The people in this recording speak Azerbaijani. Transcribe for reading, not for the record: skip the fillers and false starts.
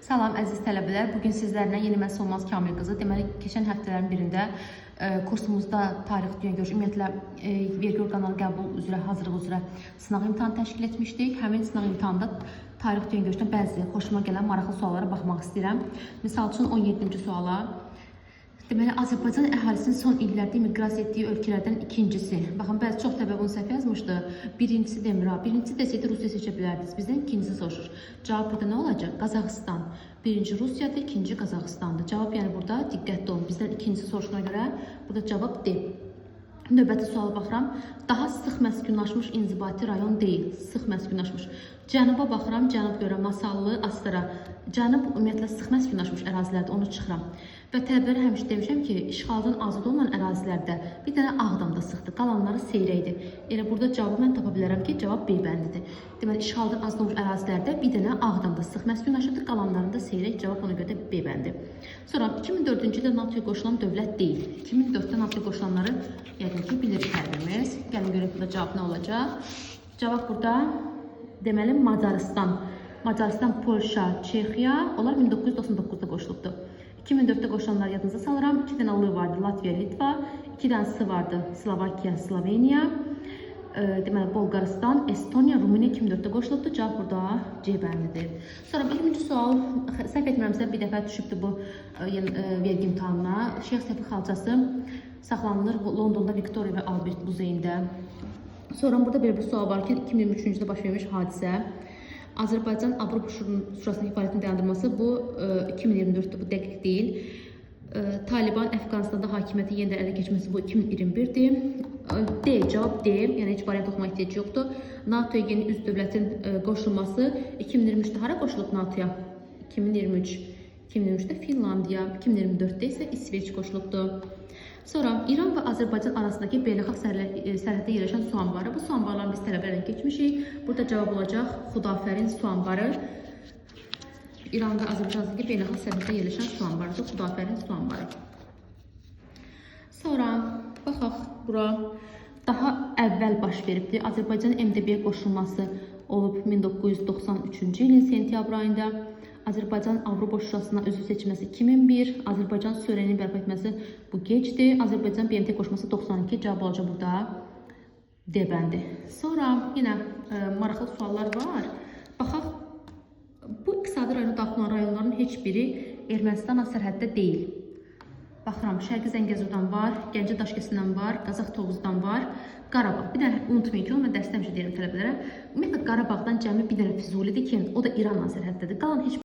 Salam əziz tələbələr. Bu gün sizlərlə yeni mən Solmaz Kamil qızı. Deməli, keçən həftələrin birində kursumuzda tarix, dünya görüşü, ümumiyyətlə vergi orqanları qəbul üzrə, hazırlıq üzrə sınaq imtahanı təşkil etmişdik. Həmin sınaq imtahanında tarix, dünya görüşündən bəzi xoşuma gələn maraqlı suallara baxmaq istəyirəm. Misal üçün 17-ci suala. Deməli, Azərbaycan əhalisinin son illərdə immiqrasiya etdiyi ölkələrdən ikincisi. Baxın, bəzi çox tələbə bunu səhv yazmışdı. Birincisi demir ha. Birincisi desəydi Rusiya seçə bilərdiniz. Bizdən ikincisi soruşur. Cavab burada nə olacaq? Qazaxıstan. Birinci Rusiyadır, ikinci Qazaxıstandır. Cavab yəni burada diqqətli olun. Bizdən ikincisi soruşuna görə burada cavab D. Növbəti suala baxıram. Daha sıx məskunlaşmış inzibati rayon deyil. Sıx məskunlaşmış. Cənuba baxıram, cənub görürəm Masallı, Astara. Cənub ümumiyyətlə sıx məskunlaşmış ərazilərdir, onu çıxıram. Və tələbələrə həmişə demişəm ki, işğaldan azad olunan ərazilərdə bir dənə Ağdamda sıxdır, qalanları seyrəkdir. Elə burada cavabı mən tapa bilərəm ki, cavab B bəndidir. Deməli, işğaldan azad olmuş ərazilərdə bir dənə Ağdamda sıx məskunlaşıbdır, qalanlarında seyrək, cavab ona görə də B bəndi. Sonra 2004-cü ildə NATO-ya qoşulan dövlət deyil. 2004-də NATO-ya qoşulanları yəqin ki, bilir hər birimiz. Gəlin görək burada cavab nə olacaq. Cavab burada deməli Macaristan. Macaristan, Polşa, Çexiya, onlar 1999-da qoşulubdur. 2004-də qoşulanları yadınıza salıram. 2 dənə L vardı, Latviya, Litva. 2 dənə S vardı, Slovakiya, Sloveniya. Deməli Bolqarıstan, Estoniya, Rumıniya 2004-də qoşulubdur. Cavab burada C bəndidir. Sonra 20-ci sual, səhv etmirəmsə bir dəfə düşübdü bu vergi imtahanına. Şeyx Səfi xalçası saxlanılır Londonda Victoria və Albert muzeyində. Sonra burada belə bir sual var ki, 2023-cü ildə baş vermiş hadisə. Azərbaycan Avropa Şurasının fəaliyyətinin dayandırılması bu 2024-dür, bu dəqiq deyil. Taliban Əfqanistanda hakimiyyətin yenidən ələ keçməsi bu 2021-dir. D, cavab D, yəni heç variant oxumaq ehtiyacı yoxdur. NATO-ya yeni üzv dövlətin qoşulması 2023-də hara qoşulub NATO-ya? 2023. 2023-də Finlandiya, 2024-də isə İsveç qoşulubdur. Sonra İran və Azərbaycan arasındakı beynəlxalq sərhəddə yerləşən su anbarı. Bu su anbarlarını biz tələbələrlə keçmişik. Burada cavab olacaq Xudafərin su anbarı. İran və Azərbaycan arasındakı beynəlxalq sərhəddə yerləşən su anbarıdır. Xudafərin su anbarı. Sonra baxaq bura daha əvvəl baş veribdi. Azərbaycan MDB-yə qoşulması olub 1993-cü ilin sentyabr ayında. Azərbaycan Avropa Şurasına üzv seçilməsi 2001, Azərbaycan suverenliyi bərpa etməsi bu gecdir. Azərbaycan BMT qoşulması 92, cavab olacaq burada D bəndi. Sonra yenə maraqlı suallar var. Baxaq, bu iqtisadi rayona daxil olan rayonların heç biri Ermənistanla sərhəddə deyil. Baxıram, Şərqi Zəngəzurdan var, Gəncə Daşkəsindən var, Qazax Tovuzdan var, Qarabağ. Bir dənə unutmayın ki, onu mən dərsdə həmişə deyirəm tələbələrə. Ümumiyyətlə Qarabağdan cəmi bir dənə Füzulidir ki, o da İranla sərhəddədir. Qalan heç